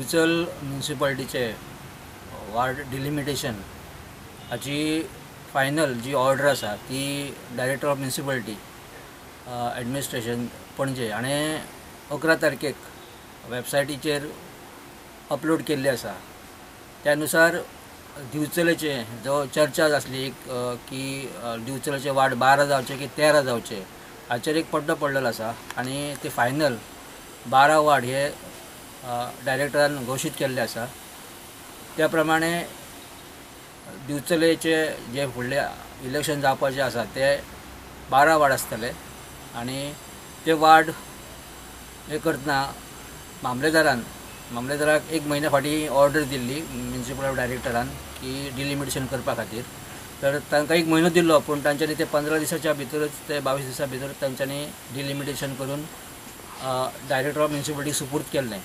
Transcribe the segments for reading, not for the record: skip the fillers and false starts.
Divchal म्युनिसिपालिटीचे ward delimitation हाची final जी order आसा ती director of municipality administration Panaji हाणें 11 तारखेक वेबसायटीचेर अपलोड केल्ली आसा. त्या नुसार दिवचलेचे जो चर्चा आसली एक की दिवचलेचे वार्ड 12 जावचे की 13 जावचे हाचेर एक पड्डो पडलेलो आसा आनी ते फायनल 12 वार्ड हे डायरेक्टरान घोशीत केल्ले आसा. त्या प्रमाणे दिवचलेचे जे फुडले इलेक्शन जावपाचे आसा ते 12 वार्ड आसतले आनी ते वार्ड हे करतना मामलेदाराक एक म्हयन्या फाटीं ऑर्डर दिल्ली म्युनिसिपल डायरेक्टरान की डिलिमिटेशन करपा खातीर, तर तांकां एक म्हयनो दिल्लो, पूण तांच्यांनी ते 15 दिसाच्या भितरूच ते 22 दिसां भितर तांच्यांनी डिलिमिटेशन करून डायरेक्टर ऑफ म्युनिसिपालिटी सुपूर्द केल्लें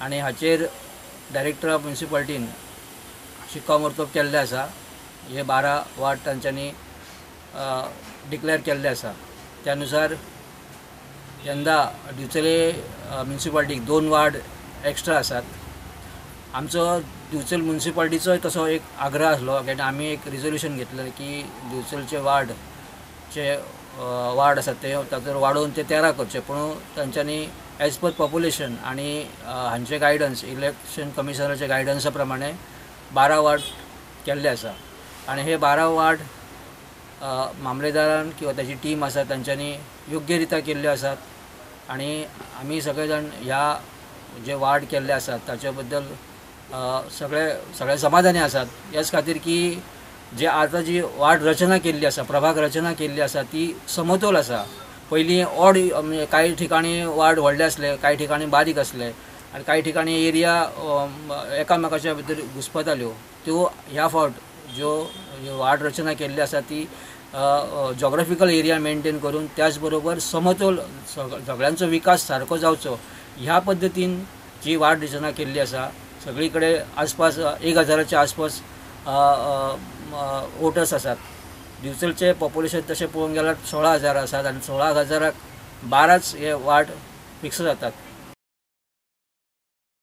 आनी हाचेर डायरेक्टर ऑफ म्युनिसिपालिटीन शिक्कामोर्तब केल्लें आसा. हे 12 वार्ड तांच्यांनी डिक्लेअर केल्ले आसा. त्या नुसार यंदा दिवचले म्युनिसिपालिटीक 2 वार्ड एक्स्ट्रा आसात. आमचो दिवचल म्युनिसिपालिटीचोय तसो एक आग्रह आसलो कारण आमी एक रिजोल्युशन घेतलें की दिवचलचे वार्ड जे वार्ड आसात ते तातूंत वाडोवन ते 13 करचे, पूण तांच्यांनी एज पर पॉप्युलेशन आनी हांचे गायडन्स इलेक्शन कमिशनराच्या गायडन्सा प्रमाणे 12 वार्ड केल्ले आसा आनी हे 12 वार्ड मामलेदारान किंवा ताची टीम आसा तांच्यांनी योग्य रित्या केल्ल्यो आसात आनी आमी सगळे जाण ह्या जे वार्ड केल्ले आसात ताचे बद्दल सगळे समाधानी आसात. ह्याच खातीर की जे आतां जी वार्ड रचना केल्ली आसा, प्रभाग रचना केल्ली आसा ती समतोल आसा. पयलीं ऑड म्हणजे कांय ठिकाणी वार्ड व्हडले आसले, कांय ठिकाणी बारीक आसले आनी कांय ठिकाणी एरिया एकामेकाच्या भितर घुस्पताल्यो. त्यो ह्या फावट ज्यो वार्ड रचना केल्ली आसा ती जॉग्राफिकल एरिया मेंटेन करून त्याच बरोबर समतोल सगळ्यांचो विकास सारको जावचो ह्या पद्दतीन जी वार्ड रचना केल्ली आसा. सगळी कडेन आसपास 1000च्या आसपास वोटर्स आसात. दिवचलचें पॉप्युलेशन तशें पळोवंक गेल्यार 16,000 आसात आनी 16,000 12 हे वार्ड फिक्स जातात.